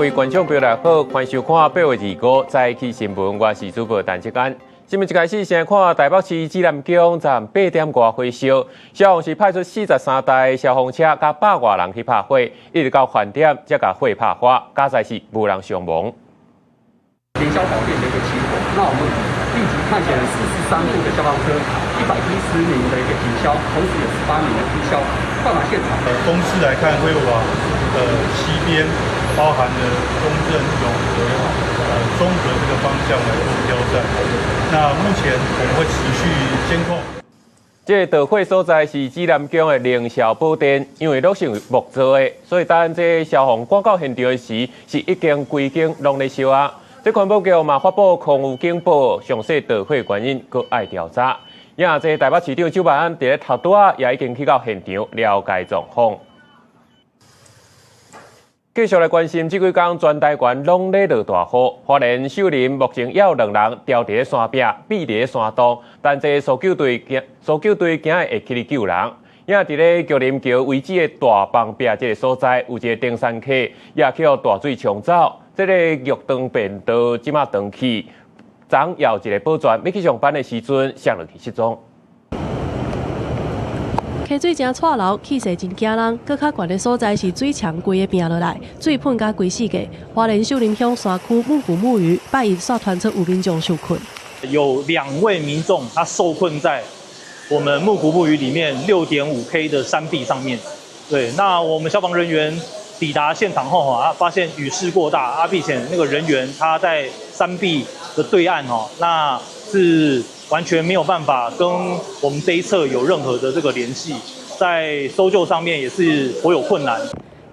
位觀眾朋友大家好，歡迎收看8月25早起新聞，我是主播陳志安。新聞一開始先看台北市指南宮昨暗8點外火燒，消防是派出43台消防車佮百外人去拍火，一直到飯點才共火拍化，佳哉是無人傷亡。凌霄寶殿的一個起火，那我們立即派遣了43部的消防車，110名的一個警消，同時有18名的義消到達現場。風勢來看會往西邊，包含了中正、永和、中和這個方向來做飄散。那目前我們會持續監控。這個著火所在是指南宮的凌霄寶殿，因為攏是木做的，所以當這消防趕到現場時，是已經規間攏咧燒啊。這環保局嘛發布空污警報，詳細著火原因閣愛調查。也這台北市長蔣萬安佇咧頭拄仔也已經去到現場了解狀況。繼續來關心，這幾工全台灣攏咧落大雨，花蓮秀林目前猶有兩人牢佇咧山壁，覕佇咧山洞，但這搜救隊驚搜救隊今日會起去救人。也佇咧玉林橋遺址的大枋壁這個所在，有一個登山客也去予大水沖走。這个玉長便道這馬斷去，昨昏有一个保全欲去上班的時陣，摔落去失蹤。溪水誠掣流，氣勢真驚人。閣較懸的所在是水牆規个拚落來，水噴甲規世界。花蓮秀林鄉山區木古木魚，拜一煞傳出有民眾受困。有兩位民眾，他受困在我們木古木魚裡面6.5 K 的山壁上面。對，那我們消防人員抵達現場後啊，發現雨勢過大，啊，並且那個人員他在山壁的對岸哦，那是完全沒有辦法跟我們這一側有任何的這個聯繫，在搜救上面也是頗有困難。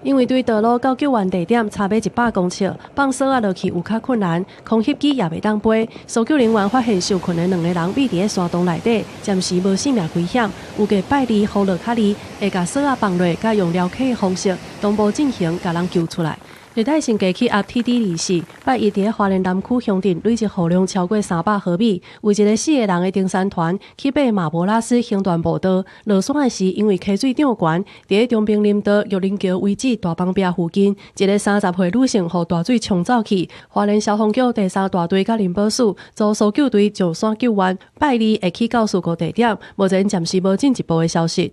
因為對道路到救援地點差欲100公尺，放索仔落去有較困難，空翕機也袂當飛。搜救人員發現受困的兩個人覕佇咧山洞內底，暫時無性命危險。預計拜二雨落較厲，會共索仔放落，佮用撩起的方式同步進行，共人救出來。熱帶性低氣壓 TD 24，拜一佇咧花蓮南區鄉鎮累積雨量超過300毫米，有一个四个人的登山團去爬馬博拉斯橫斷步道，落山的時因為溪水漲懸，佇咧中平林道玉林橋遺址大枋壁附近，一个30歲女性予大水沖走去。花蓮消防局第三大隊佮林保署組搜救隊上山救援，拜二會去到事故地點，目前暫時無進一步的消息。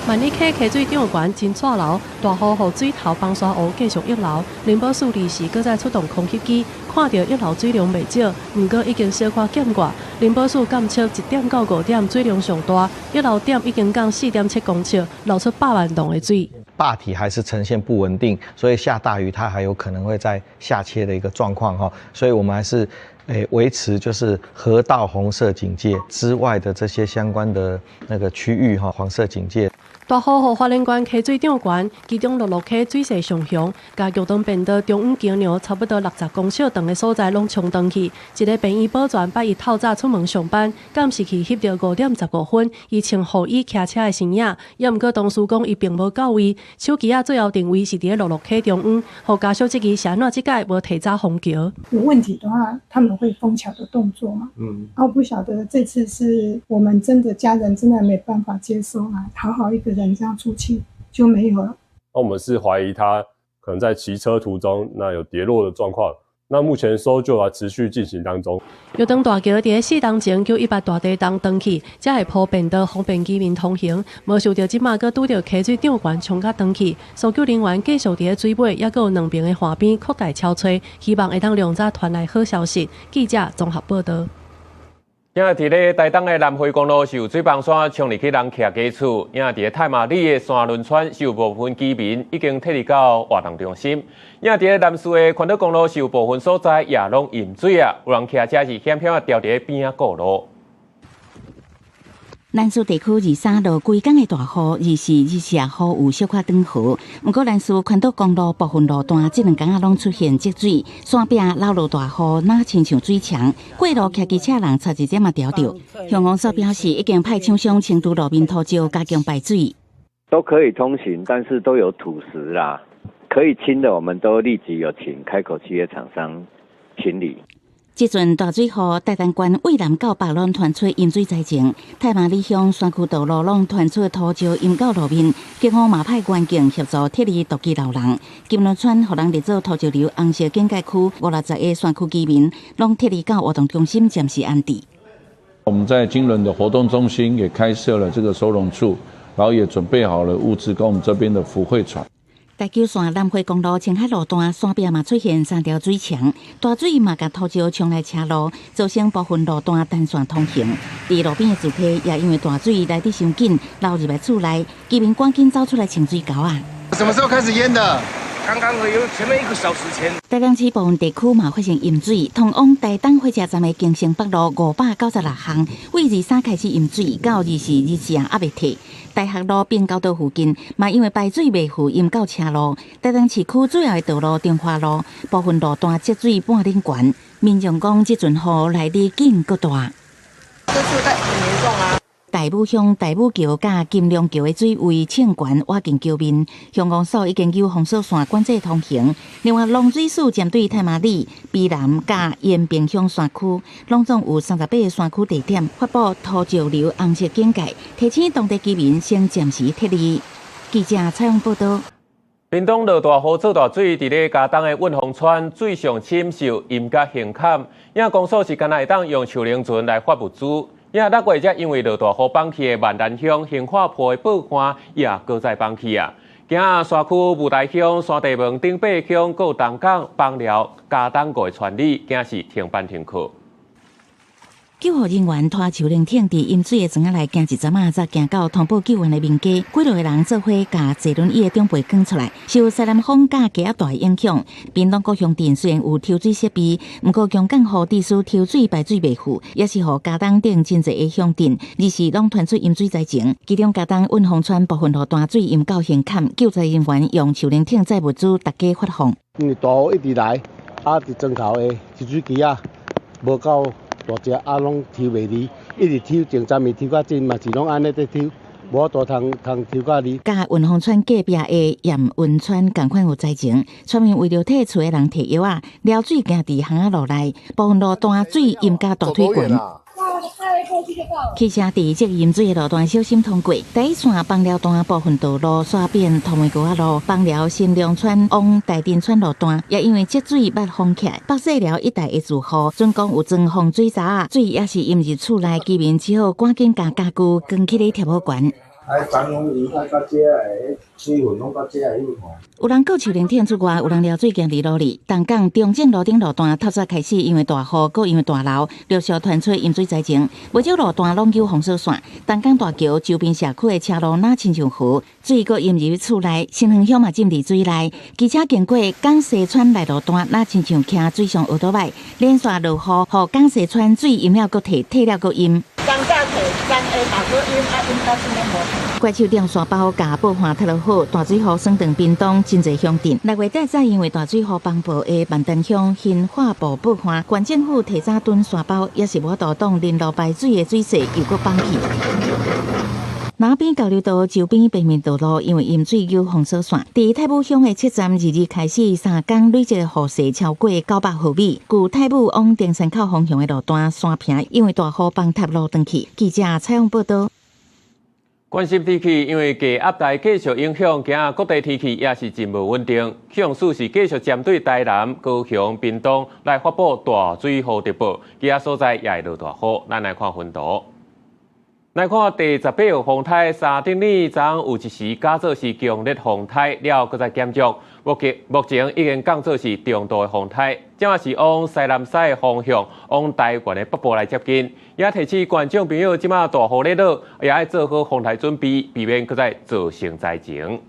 萬里溪溪水漲懸真掣流，大雨予水頭枋山湖繼續溢流。林保署臨時閣再出動空翕機，看著溢流水量袂少，毋過已經小可減寡。林保署監測1點到5點水量上大，溢流點已經降4.7公尺，流出100萬噸的水。壩體還是呈現不穩定，所以下大雨它還有可能會再下切的一個狀況哈，所以我們還是維持就是河道紅色警戒之外的這些相關的那個區域哈，黃色警戒。大雨予花蓮縣溪水漲懸，其中蘆蘆溪水勢上雄，共玉長便道中央橋梁差不多60公尺長的所在攏沖斷去。一个便衣保全拜一透早出門上班，監視器翕著5點15分，伊穿雨衣騎車的身影。也毋過同事講伊並無到位，手機仔最後定位是佇咧蘆蘆溪中央，予家屬質疑是按怎這擺無提早封橋。有問題的話，他們會封橋的動作嘛？啊，我不曉得這次是我們真的家人真的沒辦法接受啊，好好一個人這樣出去就沒有了。那我們是懷疑他可能在騎車途中，那有跌落的狀況。那目前搜救啊持續進行當中。玉長大橋佇咧4冬前9·18大地震斷去，才會鋪便道方便居民通行。無想著這馬閣拄著溪水漲懸沖甲斷去，搜救人員繼續佇咧水尾，猶閣有兩爿的岸邊擴大搜揣，希望會當量早傳來好消息。記者綜合報導。今日佇咧台東的南迴公路是有水崩山衝入去人徛家厝，也佇咧太麻里的沙崙村是有部分居民已經撤離到活動中心。也佇咧南勢的環島公路是有部分所在也攏淹水啊，有人騎車是險險仔牢佇咧邊仔過路。南勢地區23落規工的大雨，24、24夜雨有小可轉好。毋過南勢環島公路部分路段，這兩工仔攏出現積水，山壁落落大雨，若親像水牆，過路騎機車人差一點仔牢著。鄉公所表示，已經派廠商清除路面土石，加強排水。都可以通行，但是都有土石啦，可以清的，我們都立即有請開口企業廠商清理。這陣大水雨，台東縣蔚南到北攏傳出淹水災情，太麻里鄉山區道路攏傳出土石淹到路面，警方嘛派員警協助撤離獨居老人。金崙村予人列做土石流紅色警戒區，五六十个山區居民攏撤離到活動中心暫時安置。我們在金崙的活動中心也開設了這個收容處，然後也準備好了物資，跟我們這邊的福慧船。台九線南迴公路青海路段山壁嘛出現三條水牆，大水嘛共土石沖來車路，造成部分路段單線通行。佇路邊的樹皮也因為大水來得傷緊，流入來厝內，居民趕緊走出來清水溝仔。什麼時候開始淹的？剛剛有前面一個小時前。台南市部分地區嘛發生淹水，通往台東火車站的京成北路596項，為23開始淹水，到24、24猶未退。大學路變高道附近嘛，因為排水袂赴淹到車路。台東市區主要的道路中華路部分路段積水半頂懸，民眾講這陣雨來得緊閣大。這次很嚴重啊！大武鄉大武橋佮金龍橋的水位衝懸，倚近橋面，鄉公所已經有封鎖線管制通行。另外，農水署針對太麻里、卑南佮延平鄉山區，攏總有38個山區地點發布土石流紅色警戒，提醒當地居民先暫時撤離。記者採訪報導。屏東落大雨做大水，佇咧佳冬的穩風村水上深受淹甲興坎，影公所是干焦會當用樹靈船來發物資。也6月才因為落大雨崩去的萬蘭鄉興化埔的報岸也閣再崩去啊！今仔山區霧台鄉、山地門、頂八鄉、閣東港、枋寮、佳冬五个村里，今仔是停班停課。救護人員拖樹靈艇佇淹水的船仔內行一陣仔，才行到通報救援的民家。幾落個人做伙共坐輪椅的長輩扛出來。受西南風佮低壓帶影響，屏東各鄉鎮雖然有抽水設備，毋過強降雨致使抽水排水袂赴，也是予佳冬等真濟个鄉鎮，二時攏傳出淹水災情。其中佳冬穩風村部分路段水淹到胸坎，救災人員用樹靈艇載物資，逐家發放。因為大雨一直來，啊，佇磚頭的抽水機仔無夠。大隻啊，攏抽袂離，一直抽，從昨暝抽到今嘛是攏按呢佇抽，無法度通通抽到離。佮雲峰村隔壁的鹽溫村仝款有災情，村民為著替厝的人提藥仔，撩水行佇巷仔路內，部分路段水淹甲大腿懸。汽車佇這個淹水的路段小心通過。第一線枋寮段部分道路煞變土門溝仔路，枋寮新良村往大鎮村路段也因為積水捌封起來。北勢寮一帶的住戶，準講有裝防水閘，水也是淹入厝內，居民只好趕緊共家具扛起來疊好懸。啊，房攏淹到遮的，水分攏到遮的。有人靠樹靈艇出外，有人撩水行佇路裡。東港中正路頂路段透早開始，因為大雨，閣因為大流，陸續傳出淹水災情。不少路段攏有封鎖線。東港大橋周邊社區的車路若親像河，水閣淹入厝內。新園鄉嘛浸佇水內，機車經過港西村內路段，若親像騎水上奧多擺，連續落雨，予港西村水淹了閣退，退了閣淹。剛早退，昨下嘛閣淹，啊淹到這攏無。怪手兩沙包共報岸拆落好，大水雨損斷屏東真濟鄉鎮。6月底再因為大水雨崩爆的萬丹鄉興化埔報岸，縣政府提早囤沙包，也是無法度擋臨路排水的水勢又閣崩去。那邊交流道周邊平面道路因為淹水有封鎖線，佇太武鄉的七站22開始三工累積雨勢超過900毫米，舊太武往登山口方向的路段山坪因為大雨崩塌路斷去。記者採訪報導。關心天氣，因為低壓帶繼續影響，今仔各地天氣也是真無穩定。氣象署是繼續針對台南、高雄、屏東來發布大水雨特報，其他所在也會落大雨。咱來看分圖。來看第十八號風颱沙丁魚，昨昏有一時假做是強烈風颱，了後閣再減弱。目前已經降做是中度的風颱，這馬是往西南西的方向，往台灣的北部來接近。也提醒觀眾朋友，這馬大雨咧落，也愛做好風颱準備，避免閣再造成災情。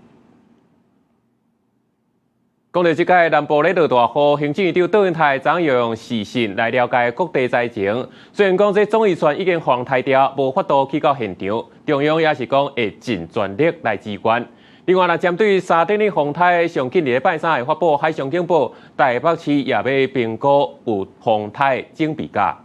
講到這擺南部咧落大雨，行政院長卓榮泰昨用視訊來了解各地災情。雖然講這總預算已經予人刣掉，無法度去到現場，中央也是講會盡全力來支援。另外，若針對沙丁魚風颱上緊禮拜三會發布海上警報，台北市也欲評估有風颱準備假。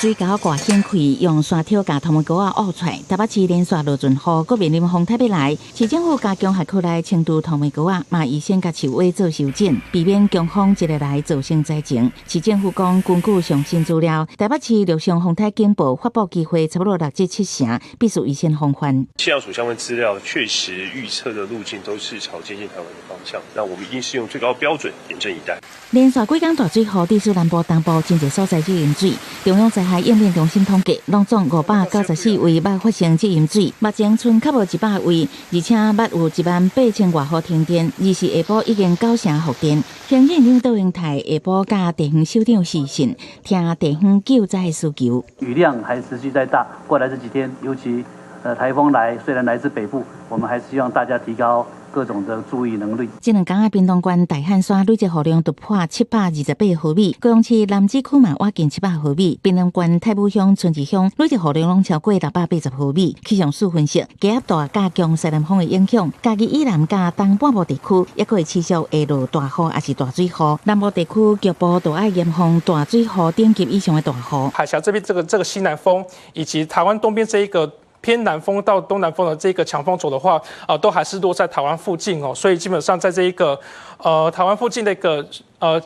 水溝蓋掀開，用沙條共塗眉膏仔挖出來。台北市連續落陣雨，閣面臨風颱欲來，市政府加強轄區內清除塗眉膏仔，嘛預先共樹尾做修剪，避免強風一下來造成災情。市政府講，根據上新資料，台北市陸上風颱警報發布機會差不多六至七成，必須預先防範。氣象署相關資料確實預測的路徑都是朝接近台灣的方向，那我們一定是用最高標準嚴陣以待。連續幾工大水雨，地處南部、東部真濟所在積淹水。中央災害應變中心統計，攏總594位捌發生積淹水，目前賰較無100位，而且捌有1萬8千外戶停電，24下晡已經9成復電。行政院長杜英泰下晡佮地方首長視訊，聽地方救災的需求。雨量還持續在大，過來這幾天，尤其颱風來，雖然來自北部，我們還是希望大家提高各種的注意能力。這兩工啊，屏東縣大漢山累積雨量突破728毫米，高雄市楠梓區嘛倚近700毫米，屏東縣太武鄉、春日鄉累積雨量攏超過680毫米。氣象署分析，低壓帶佮強西南風的影響，嘉義以南佮東半部地區猶閣會持續會落大雨，抑是大水雨。南部地區局部都愛嚴防大水雨等級以上的大雨。海峽這邊這個西南風，以及台灣東邊這一個偏南風到東南風的這個強風軸的話，都還是落在台灣附近哦，所以基本上在這一個台灣附近的一個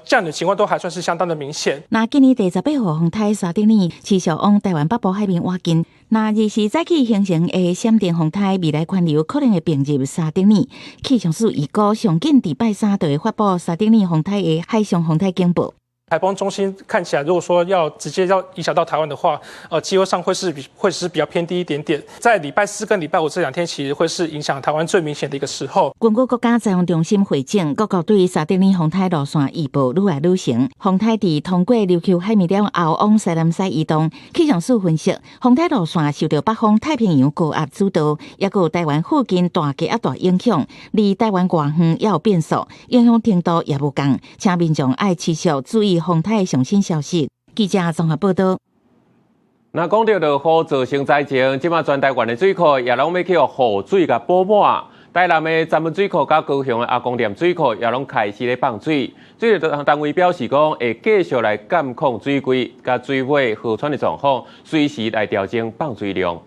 降雨情況都還算是相當的明顯。那今年第18號風颱沙丁尼持續往台灣北部海面倚近，若24早起形成的閃電風颱，未來環流可能會並入沙丁尼。氣象署預估上緊佇拜三就會發布沙丁尼風颱的海上風颱警報。台風中心看起來，如果說要直接要影響到台灣的話，機會上會是比較偏低一點點。在禮拜四跟禮拜五這兩天，其實會是影響台灣最明顯的一個時候。根據國家災防中心匯總，各國對沙丁尼風颱路線預報愈來愈成。風颱佇通過琉球海面了後，往西南西移動。氣象署分析，風颱路線受著北方太平洋高壓主導，抑閣有台灣附近大低壓帶影響，離台灣外遠也有變數，影響程度也無仝，請民眾愛持續注意風颱上新消息。記者綜合報導。若講著落雨造成災情，這馬全台灣的水庫也攏欲去予雨水共補滿。台南的鏨文水庫佮高雄的阿公店水庫也攏開始咧放水。水利單位表示講，會繼續來監控水櫃佮水尾河川的狀況，隨時來調整放水量。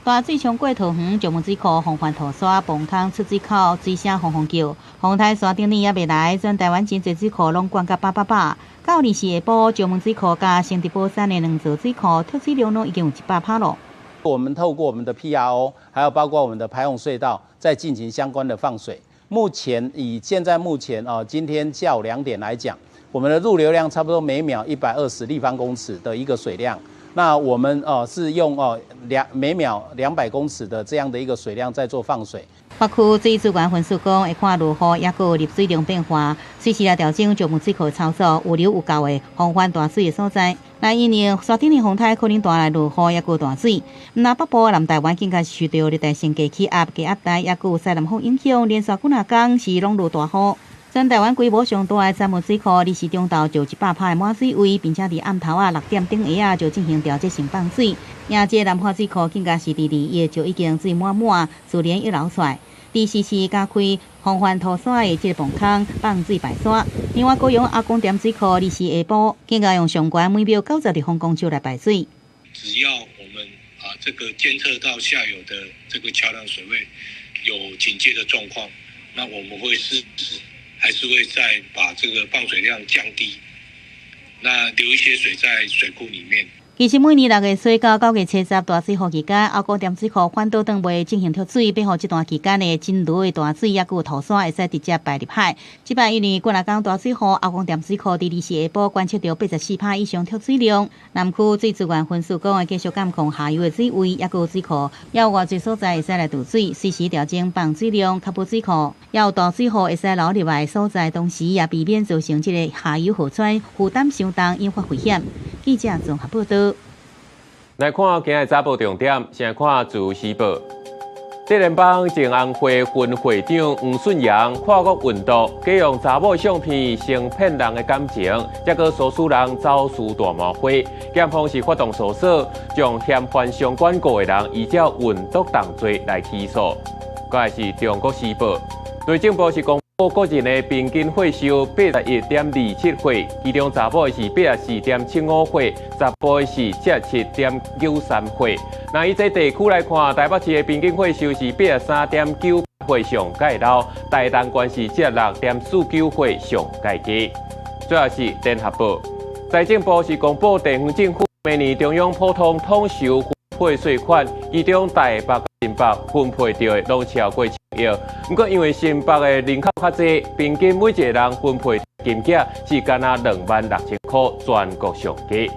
大水衝過桃園，石門水庫防範土沙、崩空出水口，水聲轟轟叫。風颱沙丁尼猶未來，全台灣真濟水庫攏灌甲飽飽飽。到24下晡，石門水庫佮成竹寶山的兩座水庫脫水量攏已經有100%咯。我們透過我們的 PRO，還有包括我們的排洪隧道，在進行相關的放水。目前以現在目前哦，今天下午2點來講，我們的入流量差不多每秒120立方公尺的一個水量。那我們是用每秒200公尺的這樣的一個水量在做放水。北區水資源分署講，會看落雨，抑閣入水量變化，隨時來調整石門水庫操作，預留有夠的防範大水的所在。那因為沙丁尼風颱可能帶來落雨，抑閣大水。那北部南台灣更加受著熱帶性低氣壓、低壓帶，抑閣西南風影響，連續幾若工是攏落大雨。全台灣規模上大的鏨文水庫，24中晝就100%的滿水位，並且佇暗頭仔6點頂下仔就進行調節性放水。也這南化水庫更加是佇2月就已經水滿滿，自然溢流出來。佇時時加開防範土沙的這個泵孔放水排沙。另外，高雄阿公店水庫24下晡更加用上懸每秒90立方公尺來排水。只要我們這個監測到下游的這個橋梁水位有警戒的狀況，那我們會適時還是會再把這個放水量降低，那留一些水在水庫裡面。其實每年6月初到9月初10大水雨期間，阿公店水庫反倒轉袂進行脫水，欲予這段期間的真雷的大水，抑閣有土沙會使直接排入海。這擺因為幾若工大水雨，阿公店水庫佇24下晡觀測著84%以上脫水量。南區水資源分署講會繼續監控下游的水位，抑閣有水庫，猶有偌濟所在會使來貯水，隨時調整放水量，確保水庫猶有大水雨會使流入來的所在，同時也避免造成這个下游河川負擔傷重，引發危險。記者綜合報導。來看今日早報重點，先來看《自由時報》。竹聯幫前紅會分會長黃順陽跨國運毒，假用查某相片先騙人的感情，才閣唆使人走私大麻花。檢方是發動搜索，將嫌犯相關五个人依照運毒重罪來起訴。閣來是《中國時報》，內政部是公。個人的平均歲收81.27歲，其中查某的是84.75歲，查埔的是77.93歲。那以這地區來看，台北市的平均歲收是83.9歲上蓋老，台東縣是76.49歲上蓋低。最後是聯合報，財政部是公布地方政府明年中央普通統收分配稅款，其中台北、新北分配著的攏超過1000億。毋過因為新北的人口較濟，平均每一個人分配金額是干焦26,000箍，全國上低。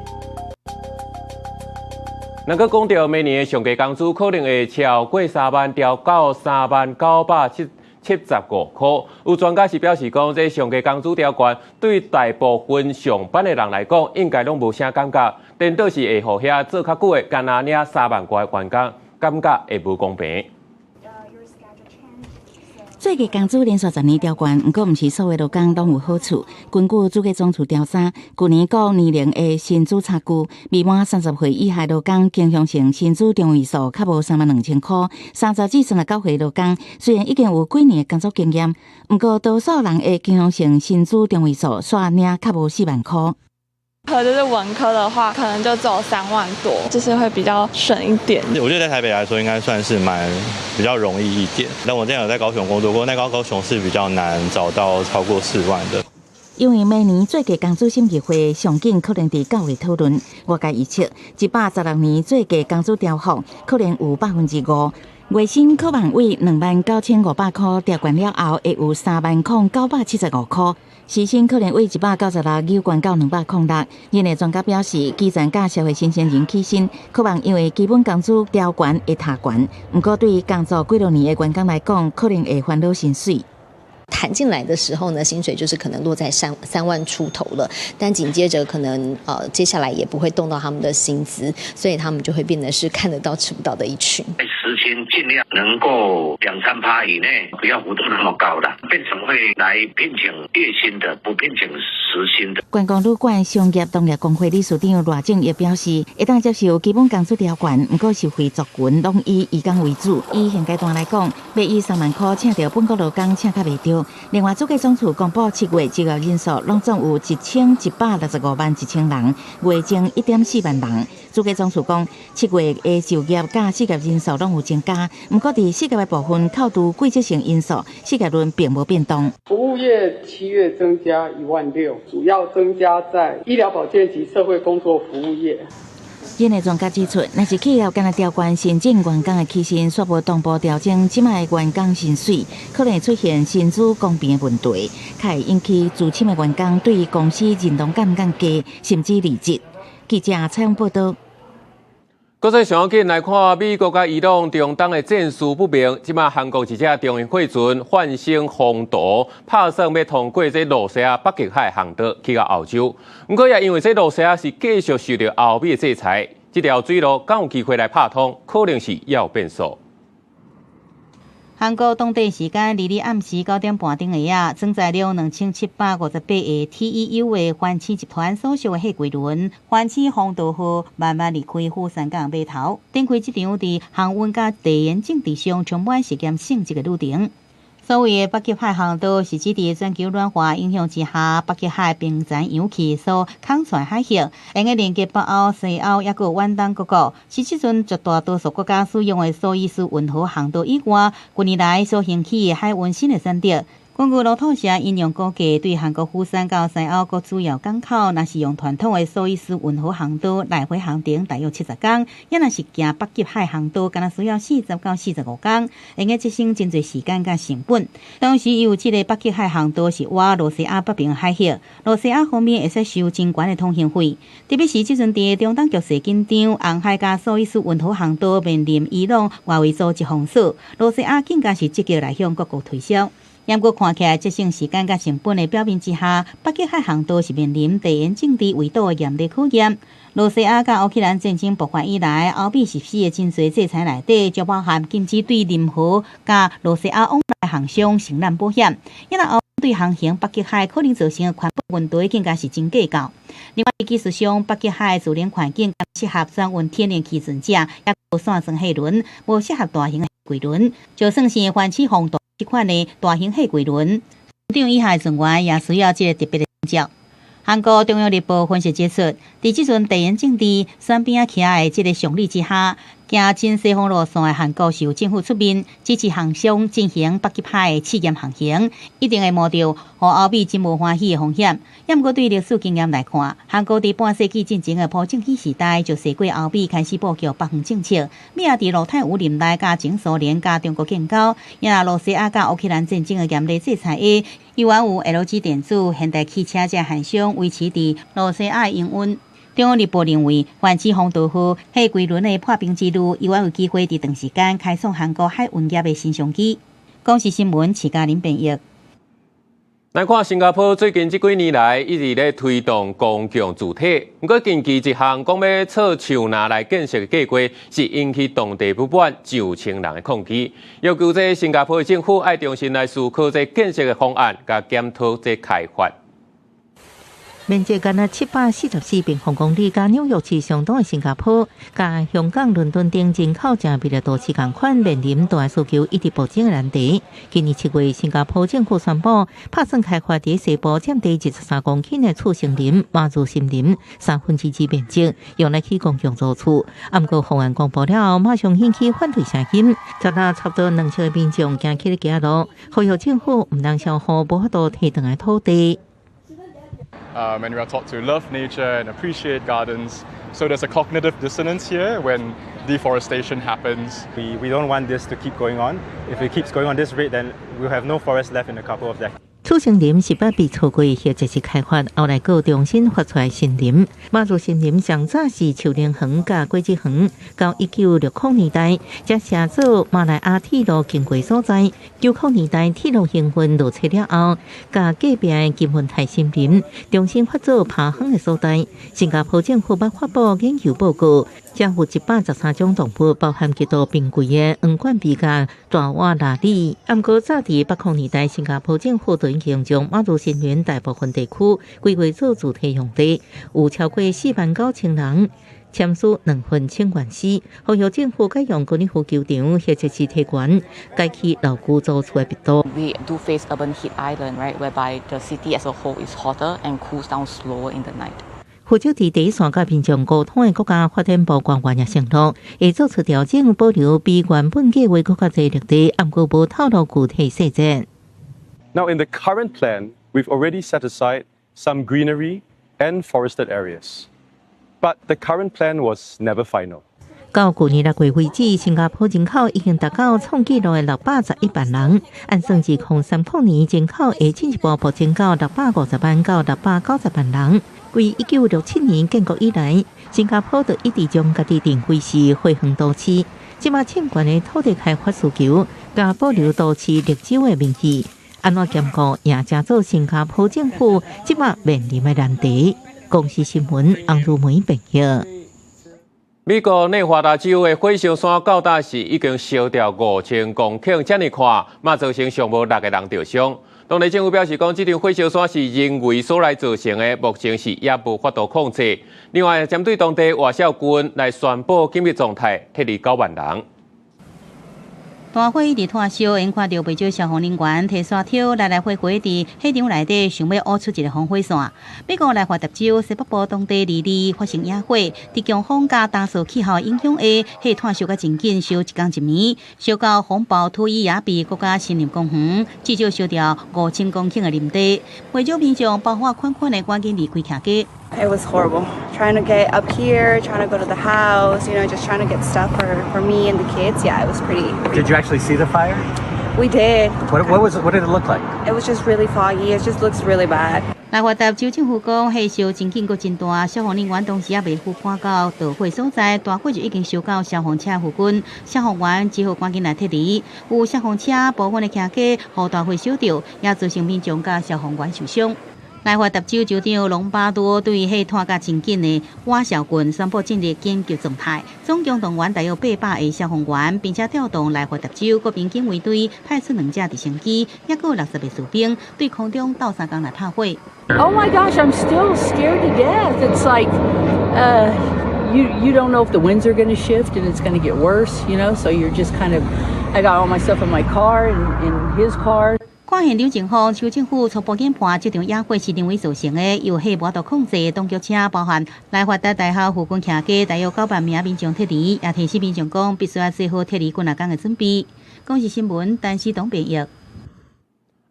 若閣講著明年的上低工資可能會超過3萬，調到30,975箍。有專家是表示講，這上低工資調懸對大部分上班的人來講，應該攏無啥感覺，顛倒是會予遐做較久的，干焦領3萬外的員工，感覺會無公平。最低工資連續10年調懸，毋過毋是所有勞工攏有好處。根據主計總處調查，舊年各年齡的薪資差距，未滿30歲以下勞工傾向性薪資中位數較無32,000箍，30至39歲勞工雖然已經有幾年的工作經驗，毋過多數人的傾向性薪資中位數煞領較無4萬箍。可就是文科的話，可能就只有3萬多，就是會比較省一點。我覺得在台北來說，應該算是蠻比較容易一點。但我之前有在高雄工作過，那高雄是比較難找到超過4萬的。因為明年最低工資審議會上緊可能佇9月討論，外界預測116年最低工資調幅可能有5%，月薪可望為29,500箍調懸了後，會有30,975箍。時薪可能為196扭懸到206。業內專家表示，基層佮社會新鮮人起薪，可望因為基本工資調懸會提懸，毋過對工作幾落年的員工來講，可能會煩惱薪水。談進來的時候呢，薪水就是可能落在3萬出頭了，但緊接着可能接下來也不會動到他們的薪資，所以他們就會變得是看得到吃不到的一群。時薪盡量能夠2、3%以內，不要幅度那麼高的，變成會來聘請月薪的，不聘請時薪的。觀光旅館商業同業公會理事長賴正也表示，會當接受基本工資調懸，毋過受惠族群攏以移工為主。以現階段來講，欲以3萬箍請著本國勞工請較袂著。另外，主計總處公布7月就業人數，攏總有11,651,000人，月增1.4萬人。主計總處講，7月的就業佮失業人數攏有增加，毋過佇失業的部分扣除季節性因素，失業率並無變動。服務業7月增加1.6萬，主要增加在醫療保健及社會工作服務業。業內專家指出，若是企業干焦調懸新進員工的起薪，煞無同步調整這擺員工薪水，可能會出現薪資公平的問題，較會引起資深的員工對公司認同感降低，甚至離職。記者採訪報導。國際上緊來看，美國佮伊朗中東的戰事不明，這擺韓國一隻中型貨船煥升風度，拍算欲通過這露西亞北極海航道去到歐洲。毋過也因為這露西亞是繼續受著歐美的制裁，這條水路敢有機會來拍通，可能是猶有變數。韓國當地時間2日暗時9點半鐘下啊，裝載了2758個 TEU 的環市集團所屬的貨櫃輪環市風度號慢慢離開釜山港碼頭，展開這場佇航運佮地緣政治上充滿事件性質的旅程。所謂的北極海航道，是指佇全球暖化影響之下，北極海冰層融去所空出海域，會用連接北歐、西歐抑閣遠東各國，是這陣絕大多數國家使用的蘇伊士運河航道以外，近年來所興起的海運新的選擇。根據路透社引用估計，對韓國釜山到西歐各主要港口，若是用傳統的蘇伊士運河航道來回航程大約70工，抑若是行北極海航道，敢若需要40到45工，會用節省真濟時間佮成本。同時，由這个北極海航道是倚露西亞北邊海域，露西亞方面會使收真懸的通行費。特別是這陣佇中東局勢緊張，紅海佮蘇伊士運河航道面臨伊朗外圍組織封鎖，露西亞更加是積極來向各國推銷。毋過看起來節省時間佮成本的表面之下，北極海航道是面臨地緣政治圍堵的嚴厲考驗。露西亞佮烏克蘭戰爭爆發以來，歐美實施的真濟制裁內底，就包含禁止對任何佮露西亞往來航商承攬保險。因為歐對航行北極海可能造成的環保問題，更加是真計較。另外，技術上，北極海自然環境適合轉運天然氣船隻，抑閣散裝貨輪，無適合大型的貨櫃輪，就算是環市風度這款的大型貨櫃輪，長以下的船員也需要這个特別的證照。韓國中央日報分析指出，佇這陣地緣政治選邊仔徛的這个上理之下，行親西方路線的韓國是由政府出面支持航商進行北極海的試驗航行，一定會冒著予歐美真無歡喜的風險。也毋過對歷史經驗來看，韓國佇半世紀進前的朴正熙時代就踅過歐美開始布局北方政策，美也佇露太武任內佮前蘇聯佮中國建交，也若羅西亞佮烏克蘭戰爭的嚴厲制裁下，依然有 LG 電子、現代汽車這韓商維持佇羅西亞的營運。中央日報認為，環子風暴號貨櫃輪的破冰之旅，猶原有機會佇長時間開創韓國海運業的新商機。公視新聞徐嘉玲編譯。來看新加坡最近這幾年來一直咧推動公共住宅，毋過近期一項講欲錯樹林來建設的計劃，是引起當地不滿上千人的抗議，要求這新加坡的政府愛重新來思考這建設的方案，佮檢討這開發。面積干焦744平方公里，佮紐約市相當的新加坡，佮香港、倫敦等人口誠密的都市仝款，面臨大需求一直暴增的難題。今年7月，新加坡政府宣布，拍算開發佇西部佔地23公頃的次生林、馬樹森林2/3面積，用來起公共租厝。毋過方案公布了後，馬上引起反對聲音，昨昏差不多2000个民眾行起咧街路，呼籲政府毋通消耗無法度提轉來的土地。 And we are taught to love nature and appreciate gardens. So there's a cognitive dissonance here when deforestation happens. We don't want this to keep going on. If it keeps going on this rate, then we'll have no forest left in a couple of decades. 次生林是捌被錯過或者是開發，後來閣重新發出來森林。馬樹森林上早是樹林園佮果子園，到1960年代才寫做馬來亞鐵路經過所在。90年代鐵路營運落車了後，佮隔壁的金文泰森林重新發做爬行的所在。新加坡政府捌發布研究報告，將有113種動物，包含極度瀕危的黃冠鱉佮大碗鯪鯉。毋過早佇80年代，新加坡政府就已經將馬祖森林大部分地區規劃做住宅用地，有超過4萬9千人簽署兩份請願書，呼籲政府改用高爾夫球場或者是體館，改起樓宇租厝的密度。 We do face urban heat island, right, whereby the city as a whole is hotter and cools down slower in the night. 負責佇第一線佮民眾溝通的國家發展部官員也承諾，會做出調整，保留比原本計劃閣較濟綠地，毋過無透露具體細節。 Now, in the current plan, we've already set aside some greenery and forested areas. But the current plan was never final. 到舊年6月為止，新加坡人口已經達到創紀錄的611萬人。按算2030年，人口會進一步暴增到650萬到690萬人。自1967年建國以來，新加坡就一直將家己定位是花園都市。這馬欠懸的土地開發需求，佮保留都市綠洲的名義，按怎兼顧也成做新加坡政府這馬面臨的難題。公視新聞，洪如梅編譯。美國內華達州的火燒山到今時已經燒掉5000公頃，這呢看，嘛造成上無六個人著傷。當地政府表示講，這場火燒山是人為所來造成的，目前是猶無法度控制。另外，針對當地外少郡來宣布緊急狀態，撤離9萬人。大火一直拖燒，𪜶看著袂少消防人員提沙挑來來回回佇火場內底，想欲挖出一个防火線。美國內華達州西北部當地二二發生野火，佇強風佮乾燥氣候影響下，火湠燒甲真緊，燒一工一暝，燒到風暴圖伊亞比國家森林公園，至少燒掉5000公頃的林地。袂少民眾包袱款款的趕緊離開徛家。 It was horrible. Trying to get up here, trying to go to the house, just trying to get stuff for me and the kids. Yeah, it was pretty. Did you actually see the fire? We did. What did it look like? It was just really foggy. It just looks really bad. 內華達州政府講，火燒真緊閣真大，消防人員當時猶未赴趕到著火所在，大火就已經燒到消防車附近，消防員只好趕緊來撤離。有消防車部分的徛家，予大火燒著，也造成民眾佮消防員受傷。內華達州州長隆巴多對火湠甲真緊的瓦紹郡宣布進入緊急狀態，總共動員大約800个消防員，並且調動內華達州國民警衛隊派出兩架直升機，抑閣60个士兵對空中鬥相共來拍火。 Oh my gosh, I'm still scared to death. It's like, you don't know if the winds are going to shift and it's going to get worse. So you're just kind of, I got all my stuff in my car and in his car. 看現場情況，州政府初步研判，這場野火是人為造成的，遊客無法度控制。當局請包含內華達大學附近徛家大約9萬名民眾撤離，也提醒民眾講必須愛做好撤離幾若工的準備。公視新聞，陳思東編譯。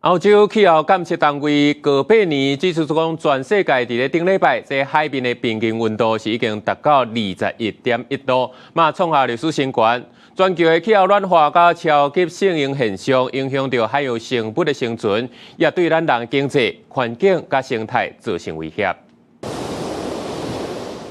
歐洲氣候監測單位高八年指出講，全世界佇咧頂禮拜，這海面的平均溫度是已經達到21.1度，嘛創下歷史新高。全球的氣候暖化佮超級聖嬰現象，影響著海洋生物的生存，也對咱人經濟、環境佮生態造成威脅。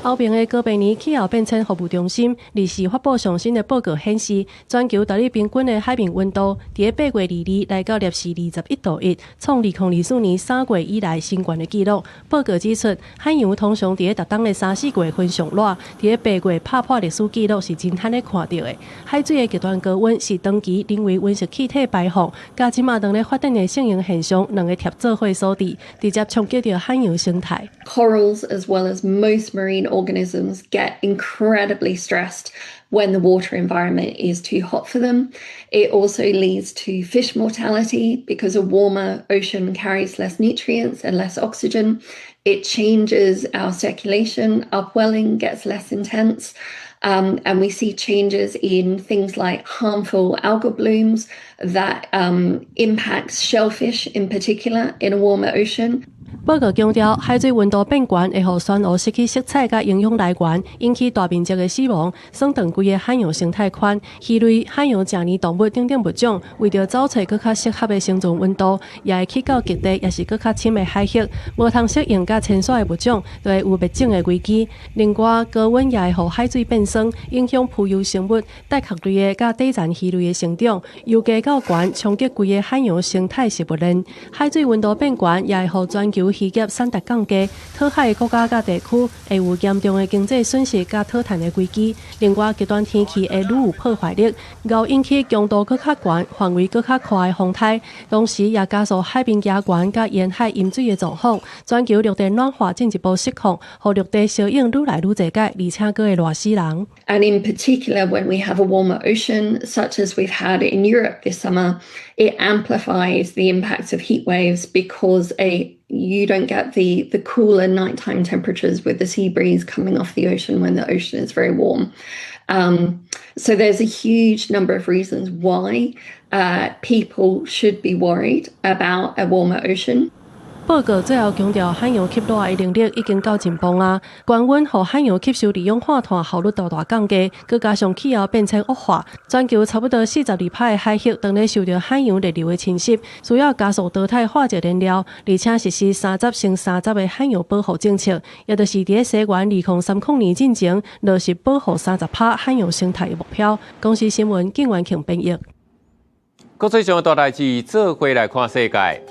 歐盟的哥白尼氣候變遷服務中心二四發布上新的報告顯示，全球逐日平均的海面溫度，佇咧8月22來到攝氏21.1度，創2024年3月以來新懸的紀錄。報告指出，海洋通常佇咧逐冬的三四月份上熱，佇咧八月拍破歷史紀錄是真罕咧看著的。海水的極端高溫是長期人為溫室氣體排放，佮這馬當咧發展的聖嬰現象兩个疊做伙所致，直接衝擊著海洋生態。 Corals, as well as most marine organisms, get incredibly stressed when the water environment is too hot for them. It also leads to fish mortality because a warmer ocean carries less nutrients and less oxygen. It changes our circulation, upwelling gets less intense. And we see changes in things like harmful algal blooms that impacts shellfish in particular in a warmer ocean. 報告強調，海水溫度變懸會予珊瑚失去色彩佮營養來源，引起大面積的死亡，損斷規个海洋生態圈。魚類、海洋食饵動物等等物種，為著找揣閣較適合的生存溫度，也會去到極地，抑是閣較深的海域，無通適應佮遷徙的物種，就會有滅種的危機。另外，高溫也會予海水變酸，影響浮游生物、帶殼類的佮底層魚類的成長，由低到懸衝擊規个海洋生態食物鏈。海水溫度變懸，也會予全球漁業產值降低，討海的國家佮地區會有嚴重的經濟損失佮討趁的危機。另外，極端天氣會愈有破壞力，會引起強度閣較懸、範圍閣較闊的風颱，同時也加速海面加懸佮沿海淹水的狀況。全球陸地暖化進一步失控，予陸地相應愈來愈濟擺，而且閣會熱死人。 And in particular, when we have a warmer ocean, such as we've had in Europe this summer, it amplifies the impacts of heat waves because you don't get the cooler nighttime temperatures with the sea breeze coming off the ocean when the ocean is very warm. So there's a huge number of reasons why people should be worried about a warmer ocean. 報告最後強調，海洋吸熱的能力已經到盡峰啊！高溫予海洋吸收二氧化碳效率大大降低，閣加上氣候變遷惡化，全球差不多42%的海域當咧受著海洋熱流的侵襲，需要加速淘汰化石燃料，而且實施30乘30的海洋保護政策，也就是佇咧西元2030年進前落實保護30%海洋生態的目標。公視新聞景元慶編譯。國際上的大代誌，做伙來看世界。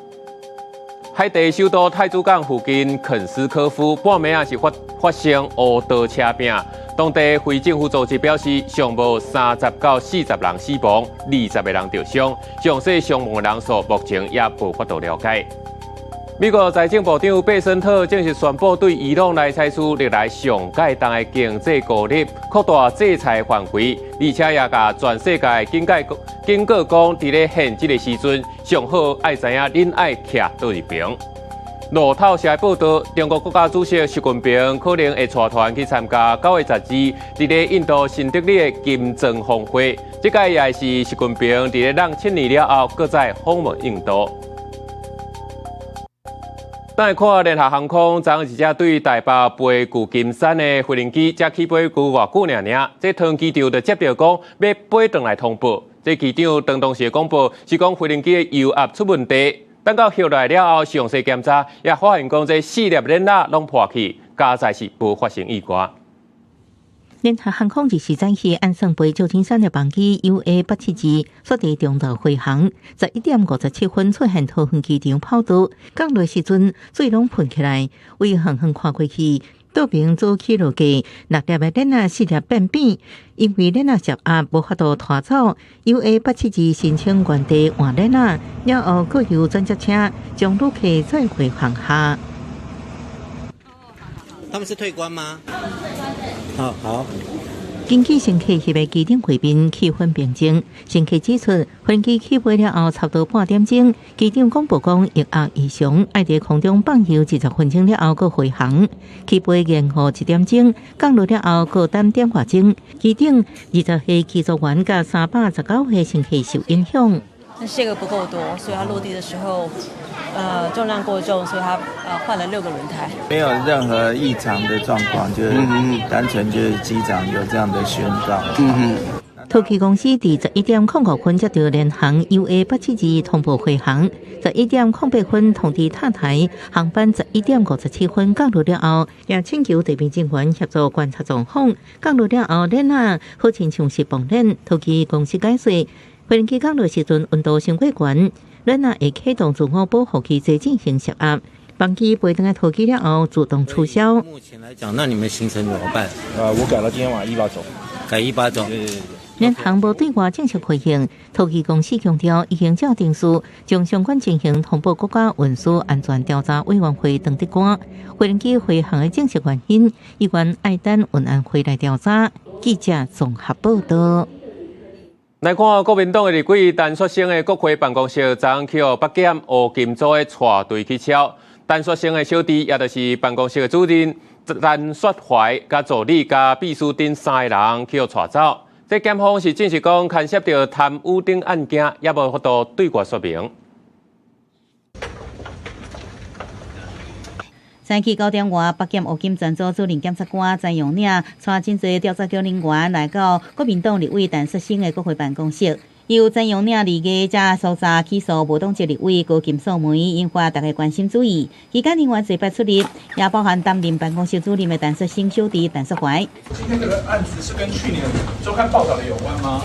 海地首都太子港附近肯斯科夫半暝仔是發發生烏刀車拚，當地非政府組織表示，上無30到40人死亡，20個人著傷，詳細傷亡的人數目前也無法度了解。美國財政部長貝森特正式宣布對伊朗來採取歷來上蓋重的經濟孤立，擴大制裁範圍，而且也共全世界警告警告講，佇咧現這个時陣，上好愛知影恁愛徛佗一爿。路透社報道，中國國家主席習近平可能會帶團去參加9月12佇咧印度新德里的金磚峰會，這擺也是習近平佇咧任7年了後，閣再訪問印度。來看聯合航空，昨昏一隻對台北飛舊金山的飛行機，才起飛無偌久爾爾，這湯機長就接著講欲飛轉來通報。這機長當當時的講報是講飛行機的油壓出問題，等到翕來了後，詳細檢查也發現講這四粒鏈仔攏破去，佳哉是無發生意外。聯合航空二四早起按算飛舊金山的班機 UA 872，煞佇中途飛行，11點57分出現桃園機場跑道降落時陣，水攏噴起來，為遠遠看過去，倒爿左起落架六粒的鏈仔四粒變扁，因為鏈仔受壓無法度拖走，UA 872申請原地換鏈仔，了後閣由轉接車將旅客載回航廈。他們是退關嗎？好好。根據乘客翕的機頂畫面，氣氛平靜。乘客指出，飛機起飛了後，差不多半點鐘，機長廣播講液壓異常，愛佇空中放油20分鐘了後，閣回航。起飛延誤1點鐘，降落了後閣等點外鐘。機頂20個機組員佮319個乘客受影響。那卸額不夠多，所以它落地的時候，重量過重，所以它換了6個輪胎。沒有任何異常的狀況，就是單純就是機長有這樣的宣告。桃機公司佇11點05分接到聯航 UA 872通報飛航，11點08分通知塔台航班11點57分降落了後，也請求地面人員協助觀察狀況。降落了後，鏈仔好親像是爆鏈。桃機公司解釋，飛機降落時陣溫度傷過懸，鏈仔會啟動自我保護機制進行泄壓。班機飛轉來桃機了後，自動取消。目前來講，那你們行程怎麼辦？我改了今天晚上189。改189。對對對。聯航無對外正式回應，桃機公司強調已經照程序將相關情形通報國家運輸安全調查委員會長德官。飛機飛航的正式原因，依然愛等運安會來調查。記者綜合報道。來看國民黨的立委陳雪生的國會辦公室，昨昏去予北檢烏金組的帶隊去抄。陳雪生的小弟，也就是辦公室的主任陳雪懷，佮助理、佮秘書等三个人去予帶走。這檢方是證實講牽涉著貪污等案件，也無法度對外說明。早起9點外，北檢烏金專組主任檢察官詹永嶺帶真濟調查局人員來到國民黨立委陳雪生的國會辦公室，由詹永嶺二月才搜查起訴無黨籍立委高金素梅，引發大家關心注意。期間人員濟擺出入，也包含擔任辦公室主任的陳雪生小弟陳雪懷。今天這個案子是跟去年周刊報道的有關嗎？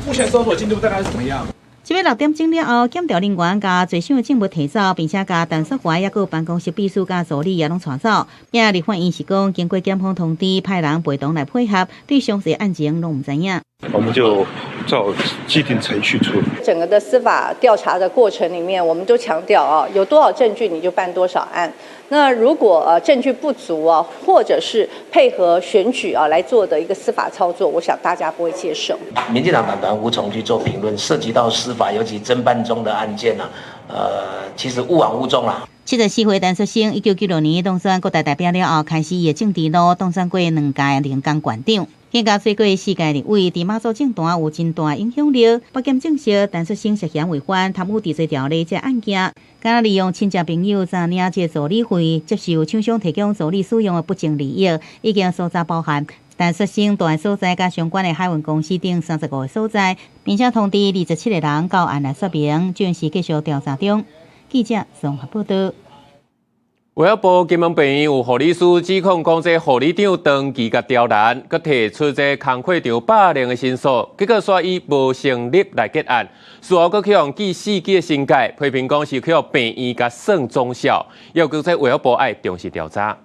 目前搜索進度大概是怎麼樣？這擺6點鐘了後，檢調人員共濟箱的證物提走，並且共陳雪懷抑閣有辦公室秘書佮助理也攏帶走。也立法院是講，經過檢方通知，派人陪同來配合，對詳細案情攏毋知影。我們就照既定程序處理。整個的司法調查的過程裡面，我們都強調啊，有多少證據你就辦多少案。那如果證據不足啊，或者是配合選舉啊來做的一個司法操作，我想大家不會接受。民進黨黨團無從去做評論，涉及到司法，尤其偵辦中的案件啊，其實勿枉勿縱啦。74歲陳雪生，1996年當選國大代表了後，開始伊的政治路，當選過兩屆連江縣長。現屆選過四屆立委，佇馬祖政壇有真大影響力。北檢證實，陳雪生涉嫌違反貪污治罪條例這案件，敢若利用親戚朋友詐領這助理費，接受廠商提供助理使用的不正利益，已經搜查包含陳雪生蹛的所在佮相關的海運公司等35個所在，並且通知27個人到案來說明，正是繼續調查中。記者綜合報道。衛福部金門病院有護理師指控講，這護理長長期共刁難，閣提出這工課場霸凌的申訴，結果煞以無成立來結案。事後閣去予記4級的申誡，批評講是去予病院共算總數，要求這衛福部愛重視調查。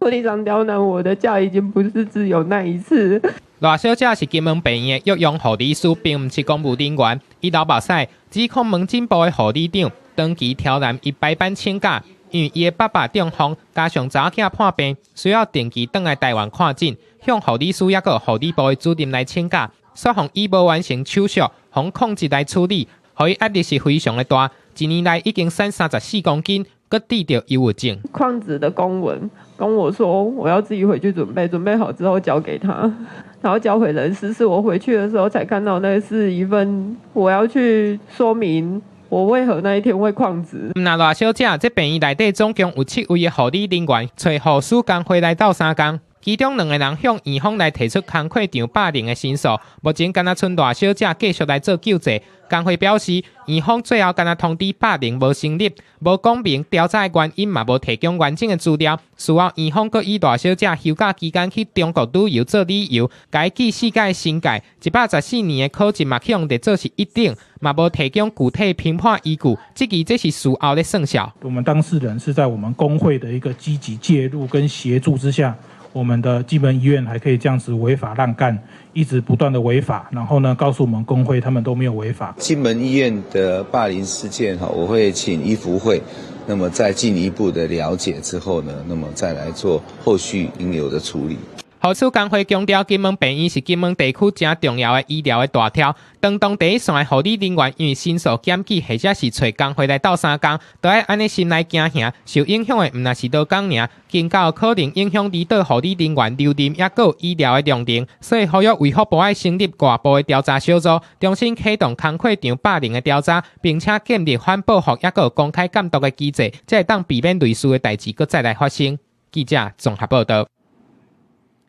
護理長刁難我的假已經不是只有那一次。賴小姐是金門病院的藥用護理師，並毋是公務人員。伊流目屎，指控門診部的護理長長期刁難伊排班請假。因為伊的爸爸中風，加上查某囝破病，需要定期轉來台灣看診，向護理師抑閣護理部的主任來請假，煞予以無完成手續，予曠職來處理，予伊壓力是非常的大。一年來已經瘦34公斤，閣得著憂鬱症。曠職的公文跟我說，我要自己回去準備，準備好之後交給他，然後交回人事。是我回去的時候才看到，那是一份我要去說明。我為何那一天會曠職？毋但賴小姐，這病院內底總共有7位的護理人員，揣護士工會來鬥相共。其中兩個人向院方來提出工課場霸凌的申訴，目前敢若賰賴小姐繼續來做救濟。工會表示，院方最後敢若通知霸凌無成立，無講明調查的原因，嘛無提供完整的資料。事後院方閣以賴小姐休假期間去中國旅遊做理由，共伊記四級申誡，114年的考績嘛去予列做是一等，嘛無提供具體評判依據，質疑這是事後咧算數。我們當事人是在我們工會的一個積極介入跟協助之下，我們的金門醫院還可以這樣子違法亂幹，一直不斷的違法，然後呢，告訴我們工會他們都沒有違法。金門醫院的霸凌事件哈，我會請醫福會，那麼再進一步的了解之後呢，那麼再來做後續應有的處理。護士工會強調，金門病院是金門地區誠重要的醫療的大柱。當當第一線的護理人員因為申訴檢舉，或者是揣工會來鬥相共，都愛按呢心內驚嚇。受影響的毋但是勞工爾，更較有可能影響離島護理人員留任，抑閣有醫療的量能。所以呼籲衛福部愛成立外部的調查小組，重新啟動工課場霸凌的調查，並且建立反報復抑閣有公開監督的機制，才會當避免類似的代誌閣再來發生。記者綜合報導。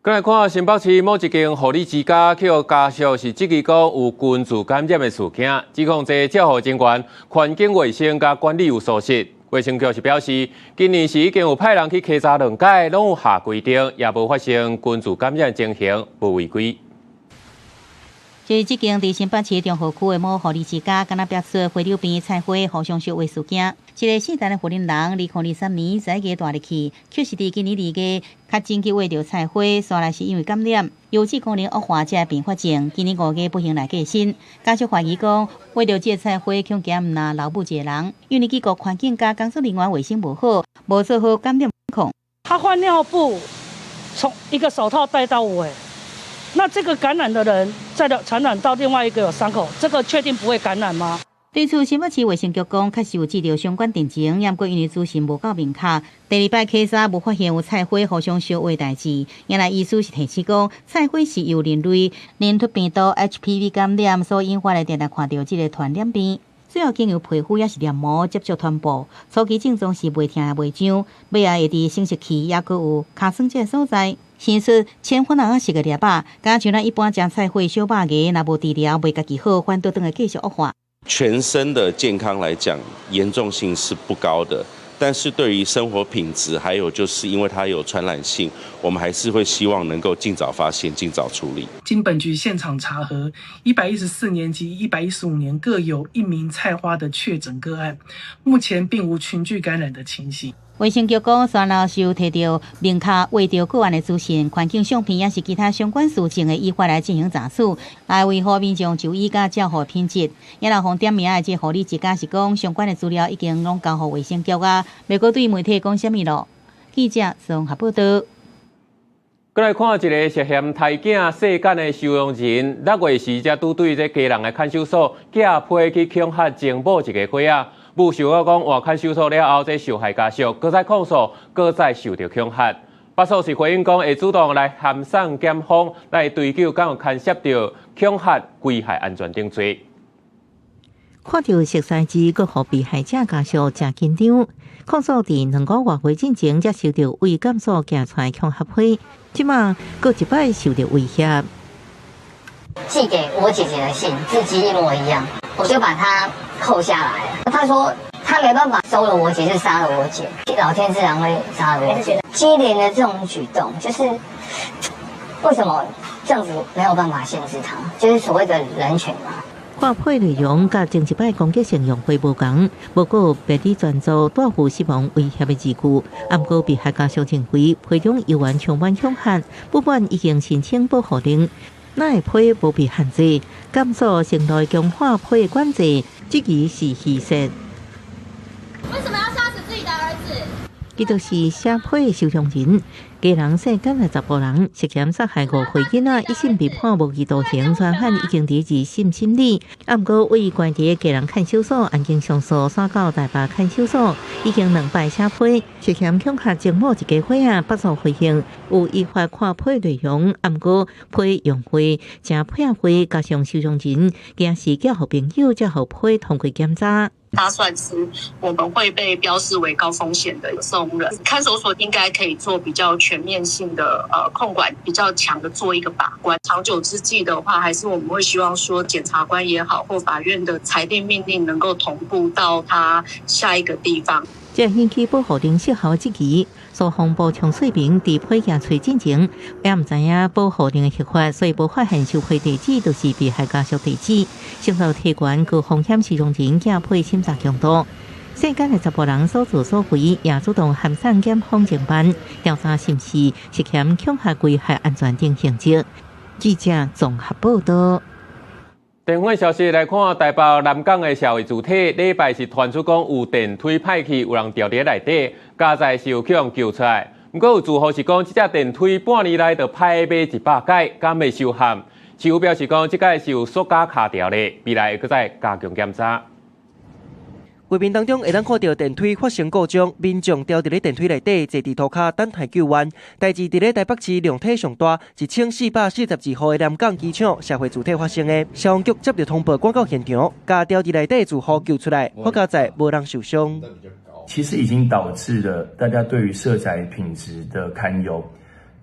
過來看新北市某一間護理之家，去予家屬是質疑講有群聚感染的事件，指控這照護人員環境衛生佮管理有疏失。衛生局是表示，今年是已經有派人去稽查兩擺，攏有下規定，也無發生群聚感染情形，無違規。這這間佇新北市中和區的某護理之家，敢若爆出回流病菜花互相相話事件。一个姓陳的婦人，2023年11月帶入去，卻是佇今年2月確診去餵著菜花，煞來是因為感染，腰子功能惡化，才會併發症。今年5月不幸來過身，家屬懷疑講，餵著這个菜花恐驚毋若老母一個人，因為機構環境佮工作人員衛生無好，無做好感染控。他換尿布，從一個手套戴到尾。那這個感染的人，再傳染到另外一個有傷口，這個確定不會感染嗎？對此，新北市衛生局講，確實有接著相關病情，毋過因為資訊無夠明確，第二擺稽查無發現有菜花互相相話代誌。原來醫師是提醒講，菜花是由人類黏突病毒 HPV 感染所引發的，定定看著這个傳染病，主要經由皮膚抑是黏膜接觸傳播。初期症狀是袂疼也袂癢，尾仔會佇生殖器抑閣有尻川這个所在。生出淺粉紅色的粒仔，敢像咱一般食菜花小肉芽，若無治療，袂家己好，反倒轉會繼續惡化。全身的健康來講，嚴重性是不高的，但是對於生活品質，還有就是因為它有傳染性，我們還是會希望能夠盡早發現、盡早處理。經本局現場查核，114年及115年各有一名菜花的確診個案，目前並無群聚感染的情形。衛生局講，先後是有提著明確畫著個案的資訊、環境相片，抑是其他相關事證的依法來進行查處，來維護民眾就醫佮照護品質。也若予點名的這護理之家是講，相關的資料已經攏交予衛生局啊，袂閣對媒體講啥物囉。記者綜合報導。過來看一个涉嫌刣囝細漢的收容人，6月時才拄對這基隆的看守所寄批去恐嚇情某一个伙仔。母想到講換看守所了後，這受害家屬閣再控訴，閣再受著恐嚇。北署是回應講，會主動來函送檢方來追究敢有牽涉著恐嚇、危害安全等罪。看著熟似字，閣予被害者家屬誠緊張。控訴佇2個外月進前，才收著未檢所寄出來恐嚇批，這馬閣一擺受著威脅。寄給我姐姐的信，字跡一模一樣，我就把它扣下來了。他說他沒辦法收了我姐，就殺了我姐，老天自然會殺了我姐。接連的這種舉動，就是為什麼政府沒有辦法限制他？就是所謂的人權嘛。看批內容佮前一擺攻擊性用批無仝，無過別佇專做帶負死亡威脅的字句。毋過被害家屬認為批中猶原充滿恐嚇，不滿已經申請保護令，哪會批無被限制？監所先來強化批的管制，質疑是虛設。為什麼要殺死自己的兒子？伊就是寫批的收容人，家人世間的查埔人涉嫌殺害5歲囡仔，一審被判無期徒刑，全案已經佇二審審理。毋過位關佇基隆看守所案件上訴，徙到台北看守所，已經兩擺寫批，涉嫌恐嚇情某一家伙仔，北署回應有依法看批內容，毋過批用字誠破費，加上收容人驚是寄予朋友，才予批通過檢查。他算是我們會被標示為高風險的送人，看守所應該可以做比較全面性的控管，比較強的做一個把關。長久之計的話，還是我們會希望說檢察官也好，或法院的裁定命令能夠同步到他下一個地方。這引起保護令失效質疑，雙方補充說明，佇批件催進前，也毋知影保護令的核發，所以無發現收批地址就是被害家屬地址，受到提懸高風險收容人寄批審查強度。世間的查埔人所作所為，也主動函送檢方偵辦調查，是毋是涉嫌恐嚇危害安全等性質。記者綜合報導。電話消息來看，台北南港的社會住宅，禮拜是傳出講有電梯歹去，有人牢佇內底，佳哉是有去予救出來。毋過有住戶是講，這隻電梯半年來就歹馬100擺，敢會修訕？市府表示講，這擺是有塑膠卡著咧，未來會閣再加強檢查。畫面當中會當看著電梯發生故障，民眾牢佇咧電梯內底，坐佇塗跤等待救援。代誌佇咧台北市量體上大，1442戶的南港機場社會住宅發生的，消防局接著通報，趕到現場，共牢佇內底住戶救出來，好佳哉無人受傷。其實已經導致了大家對於社宅品質的堪憂，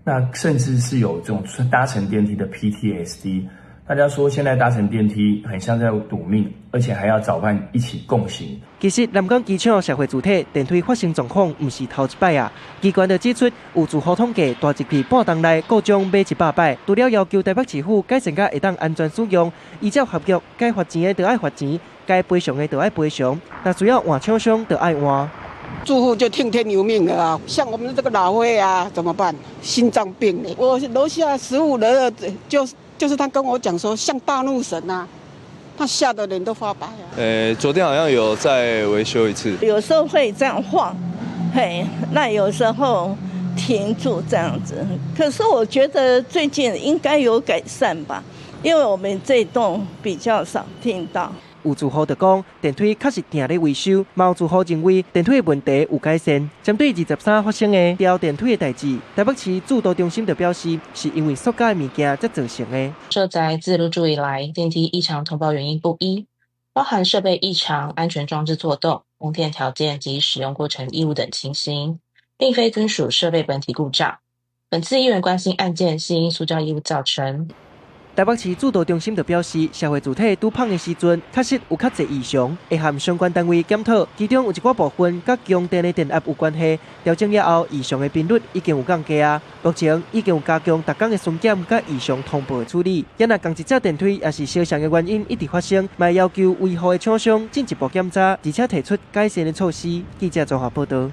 那甚至是有這種搭乘電梯的 PTSD。大家說現在搭乘電梯很像在賭命，而且還要找伴一起共行。其實南港機場社會住宅電梯發生狀況，毋是頭一擺啊。機關就指出，有住戶統計，大入去半冬內故障馬100擺。除了要求台北市府改善甲會當安全使用，依照合約該罰錢的就愛罰錢，該賠償的就愛賠償。若需要換廠商就愛換。住戶就聽天由命了啊！像我們這個老歲啊，怎麼辦？心臟病，我樓下15樓的就是他跟我講說，像大怒神啊，他嚇得臉都發白啊。昨天好像有再維修一次。有時候會這樣晃，嘿，那有時候停住這樣子。可是我覺得最近應該有改善吧，因為我們這棟比較少聽到。有住戶就講，電梯確實定咧維修，嘛有住戶認為電梯的問題有改善。針對23發生的牢電梯的代誌，台北市住都中心就表示，是因為塑膠的物件才造成的。社宅自入住以來，電梯異常通報原因不一，包含設備異常、安全裝置作動、供電條件及使用過程異誤等情形，並非均屬設備本體故障。本次議員關心案件係因塑膠異物造成。台北市住都中心就表示，社會住宅拄碰的時陣，確實有較濟異常，會和相關單位檢討。其中有一寡部分佮供電的電壓有關係，調整了後，異常的頻率已經有降低啊。目前已經有加強逐工的巡檢佮異常通報的處理。若仝一隻電梯抑是相像的原因一直發生，嘛要求維護的廠商進一步檢查，而且提出改善的措施。記者綜合報導。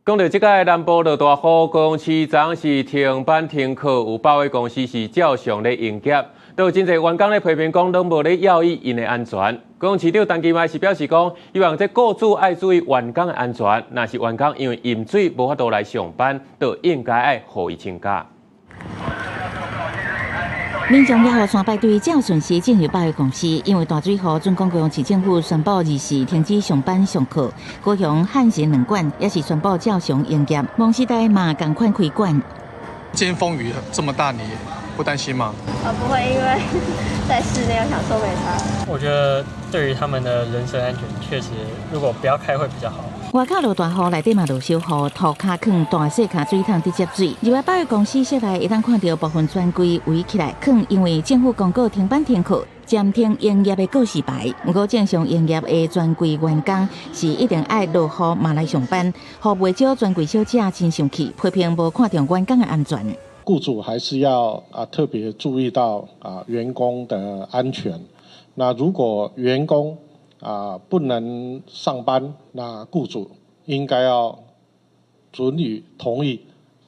講著這擺南部落大雨，高雄市昨是停班停課，有百貨公司是照常咧營業，都有真濟員工咧批評講，攏無咧要意𪜶的安全。高雄市長陳其邁是表示講，希望這僱主愛注意員工的安全，若是員工因為飲水無法度來上班，就應該愛予伊請假。民眾也予山排隊照順時進入百貨公司，因為大水雨，準講高雄市政府宣布臨時停止上班上課。高雄漢神兩館也是宣布照常營業，夢時代嘛仝款開館。今天風雨這麼大，你不擔心嗎？啊，不會，因為在室內，我想說沒差。我覺得對於他們的人身安全，確實如果不要開會比較好。外口落大雨，內底嘛落小雨，塗跤囥大細跤水桶佇接水。入來百貨公司室內，會當看著部分專櫃圍起來，囥因為政府公告停班停課、暫停營業的告示牌。毋過正常營業的專櫃員工是一定愛落雨嘛來上班，予袂少專櫃小姐真生氣，批評無看重員工的安全。僱主還是要特別注意到員工的安全。那如果員工不能上班，那僱主應該要准予同意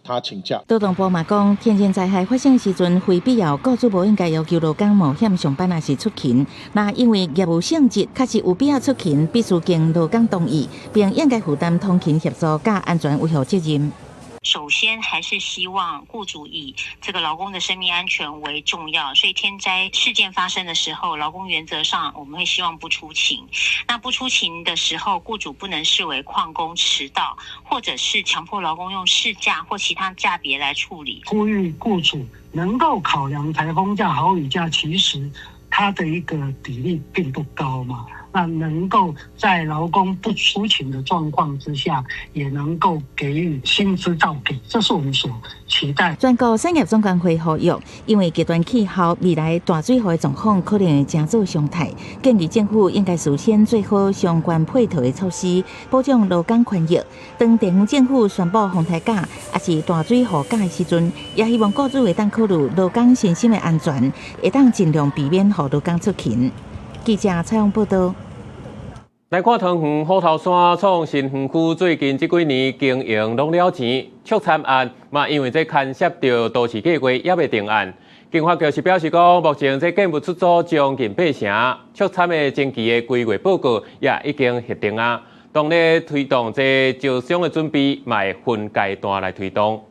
他請假。勞動部嘛講，天然災害發生時陣，非必要，僱主無應該要求勞工冒險上班抑是出勤。若因為業務性質確實有必要出勤，必須經勞工同意，並應該負擔通勤協助佮安全維護責任。首先還是希望僱主以這個勞工的生命安全為重要，所以天災事件發生的時候，勞工原則上我們會希望不出勤。那不出勤的時候，僱主不能視為曠工遲到，或者是強迫勞工用事假或其他假別來處理。呼籲僱主能夠考量颱風假、豪雨假，其實它的一個比例並不高嘛。那能夠在勞工不出勤的狀況之下，也能夠給予薪資照給，這是我們所期待。全國產業總工會呼籲，因為極端氣候未來大水雨的狀況可能會成做常態，建議政府應該事先做好相關配套的措施，保障勞工權益。當地方政府宣布風颱假抑是大水雨假的時陣，也希望僱主會當考慮勞工身心的安全，會當盡量避免予勞工出勤。記者採訪報導。來看桃園虎頭山創新園區最近這幾年經營攏了錢，促參案嘛，因為這牽涉著都市計畫猶未定案。經發局是表示講，目前這建物出租將近八成，促參的前期的規劃報告也已經核定啊。當咧推動這招商的準備，嘛會分階段來推動。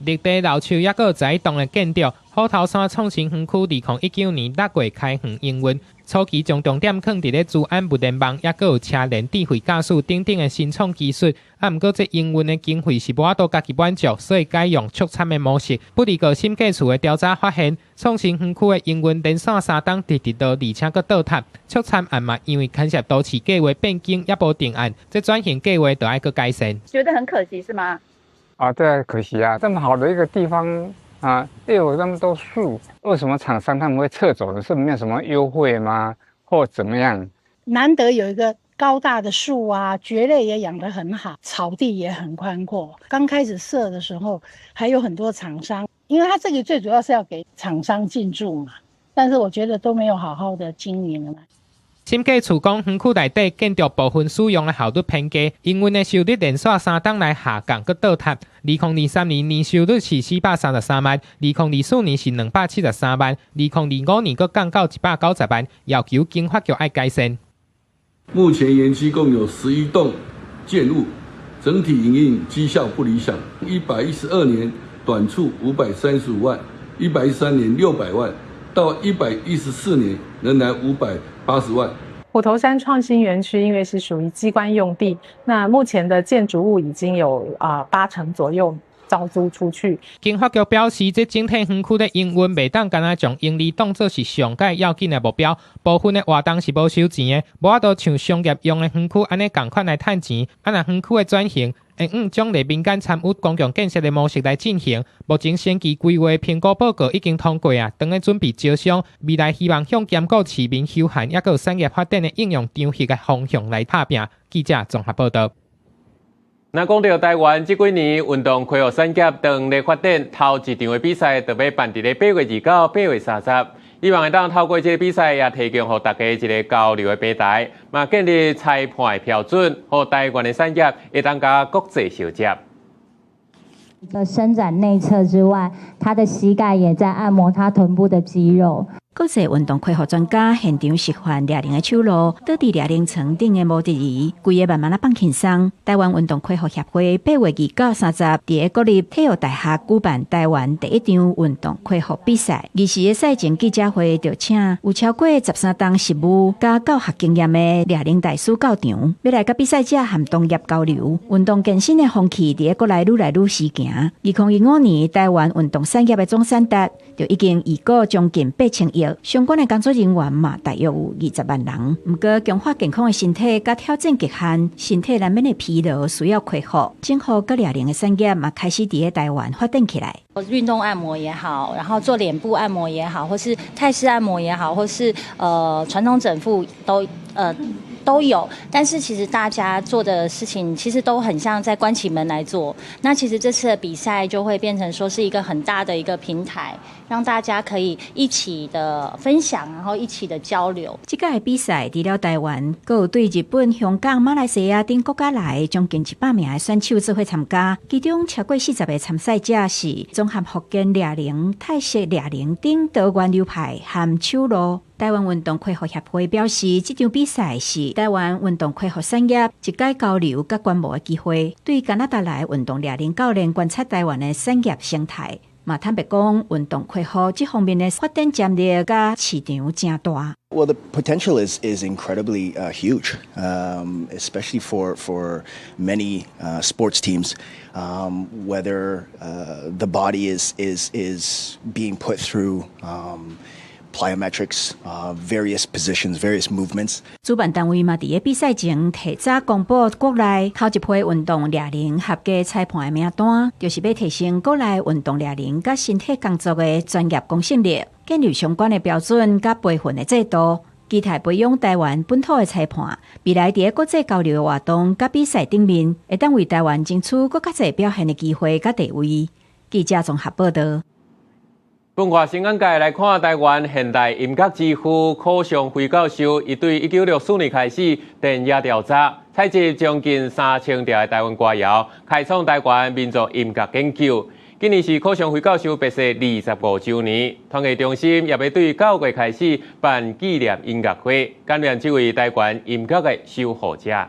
綠地老樹抑閣有十一棟的建築，虎頭山創新園區2019年6月開園營運，初期將重點放佇咧資安物聯網，抑閣有車聯智慧駕駛等等的新創技術。啊，毋過這營運的經費是無法度家己滿足，所以改用促參的模式。不過審計處的調查發現，創新園區的營運連續3冬直直落，而且閣倒塌。促參案嘛，因為牽涉都市計畫變更，猶無定案，這轉型計劃就愛閣改善。覺得很可惜是嗎？啊，對啊，可惜啊，這麼好的一個地方啊，又有那麼多樹，為什麼廠商他們會撤走呢？是沒有什麼優惠嗎？或怎麼樣？難得有一個高大的樹啊，蕨類也養得很好，草地也很寬闊。剛開始設的時候，還有很多廠商，因為它這個最主要是要給廠商進駐嘛，但是我覺得都沒有好好的經營了。審計處講，園區內底建築部分使用的效率偏低，營運的收入連續3冬來下降，閣倒塌。2023年年收入是433萬，2024年是273萬，2025年閣降到190萬，要求經發局愛改善。目前園區共有11棟建物，整體營運績效不理想。112年短絀535萬，113年600萬，到114年仍然580萬。虎頭山創新園區因為是屬於機關用地，那目前的建築物已經有8成左右招租出去。經發局表示，這整體園區的營運袂當干焦將盈利當做是上蓋要緊的目標，部分的活動是無收錢的，無法度像商業用的園區按呢仝款來趁錢。啊，若園區的轉型，會用獎勵民間參與公共建設的模式來進行。目前先期規劃評估報告已經通過啊，當咧準備招商，未來希望向兼顧市民休閒抑閣有產業發展的應用場域的方向來拍拚。記者綜合報導。那講到台灣這幾年運動恢復產業當咧發展，頭一場的比賽就欲辦佇咧8月29、8月30，希望會當透過這個比賽，也提供予大家一個交流的平台，嘛建立裁判的標準，予台灣的產業會當佮國際相接。伸展內側之外，他的膝蓋也在按摩他臀部的肌肉。國際運動恢復專家現場示範掠鈴的手路，倒佇掠鈴床頂的模特兒，規个慢慢仔放輕鬆。台灣運動恢復協會8月29、30，佇个國立體育大學舉辦台灣第一場運動恢復比賽。儀式的賽前記者會就請有超過13冬實務佮教學經驗的掠鈴大師到場，欲來佮比賽者和同業交流。運動健身的風氣佇个國內愈來愈時行。2015年，台灣運動產業的總產值就已經預估將近8000億。相關的工作人員嘛，大約有20萬人。毋過，強化健康的身體佮挑戰極限，身體難免會疲勞，需要恢復。整復佮掠鈴的產業嘛，開始佇咧台灣發展起來。運動按摩也好，然後做臉部按摩也好，或是泰式按摩也好，或是傳統整復都有。但是其實大家做的事情其實都很像在關起門來做。那其實這次的比賽就會變成說是一個很大的一個平台，讓大家可以一起的分享，然後一起的交流。這屆比賽除了台灣，閣有對日本、香港、馬來西亞等國家來將近100名的選手做伙參加，其中超過40個參賽者是綜合復健掠鈴、泰式掠鈴等多元流派和手路。台灣運動恢復協會表示，這場比賽是台灣運動恢復產業一屆交流佮觀摩的機會，對加拿大來運動掠鈴教練觀察台灣的產業生態。嘛坦白講，運動恢復這方面的發展潛力佮市場誠大。 Well, the potential is incredibly huge, especially for many sports teams. Whether the body is being put through plyometrics, various positions, various movements. 主辦單位嘛，佇咧比賽前提早公布國內頭一批運動掠鈴合格裁判的名單，就是欲提升國內運動掠鈴佮身體工作的專業公信力，建立相關的標準佮培訓的制度，期待培養台灣本土的裁判，未來佇咧國際交流的活動佮比賽頂面，會當為台灣爭取閣較濟表現的機會佮地位。記者綜合報導。文化新眼界來看，台灣現代音樂之父柯尚輝教授，伊對1964年開始田野調查，採集將近3000條的台灣歌謠，開創台灣民族音樂研究。今年是柯尚輝教授辭世25週年，團藝中心也欲對9月開始辦紀念音樂會，感念這位台灣音樂的守護者。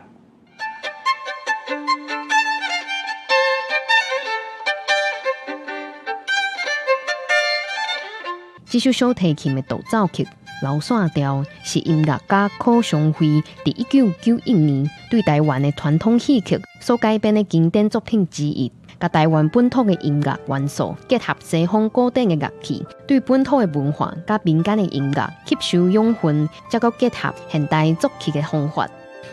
這首小提琴的獨奏曲《流線調》是音樂家柯尚輝佇1991年對台灣的傳統戲曲所改編的經典作品之一，共台灣本土的音樂元素結合西方古典的樂器，對本土的文化佮民間的音樂吸收養分，才閣結合現代作曲的方法。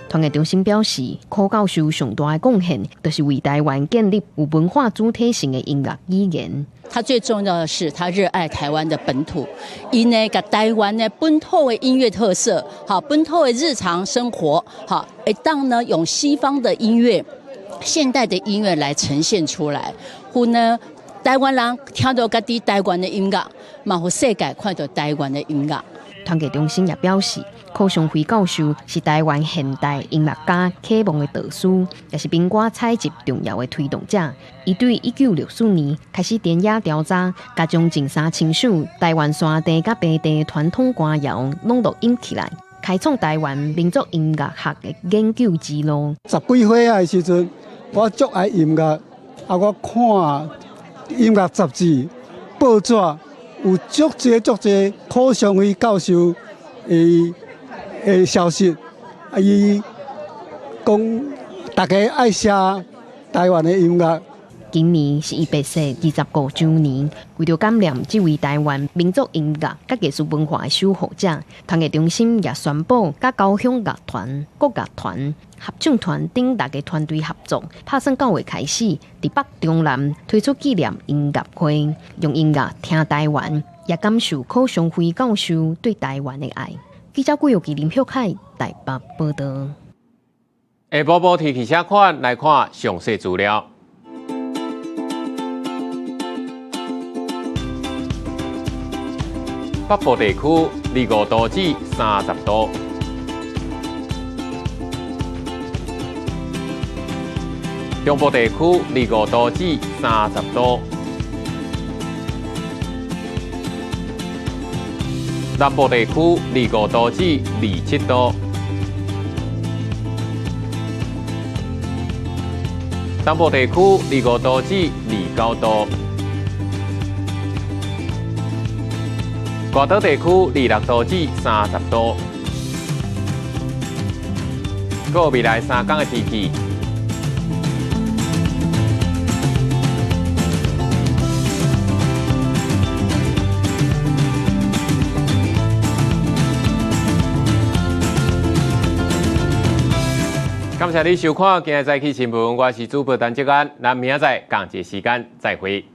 團藝中心表示，柯教授上大的貢獻，就是為台灣建立有文化主體性的音樂語言。他最重要的是，他熱愛台灣的本土，伊呢共台灣的本土的音樂特色，好本土的日常生活，好會當呢用西方的音樂、現代的音樂來呈現出來，予呢台灣人聽著家己台灣的音樂，嘛予世界看著台灣的音樂。團藝中心也表示，柯尚輝教授是台灣現代音樂家啟蒙的導師，也是民歌採集重要的推動者。伊對1964年開始田野調查，共將近3000首台灣山地佮平地傳統歌謠攏錄音起來，開創台灣民族音樂學的研究之路。十幾歲仔的時陣，我足愛音樂，啊，我看音樂雜誌、報紙。有足濟足濟柯尚輝教授的消息，啊，伊講大家愛寫台灣的音樂。今年是伊辭世25週年，為著感念這位台灣民族音樂佮藝術文化的守護者，團藝中心也宣布，佮交響樂團、國樂團、合唱團等六个團隊合作，拍算9月開始，佇北中南推出紀念音樂會，用音樂聽台灣，也感受柯尚輝教授對台灣的愛。記者郭玉琪、林旭海台北報導。下晡晡天氣啥款？來看詳細資料。北部地區25度至30度，中部地區25度至30度，南部地區25度至27度，東部地區25度至29度。外島地區26度至30度。閣未來3天的天氣。感謝你收看今日早起新聞，我是主播陳哲安，咱明仔載仝一時間再會。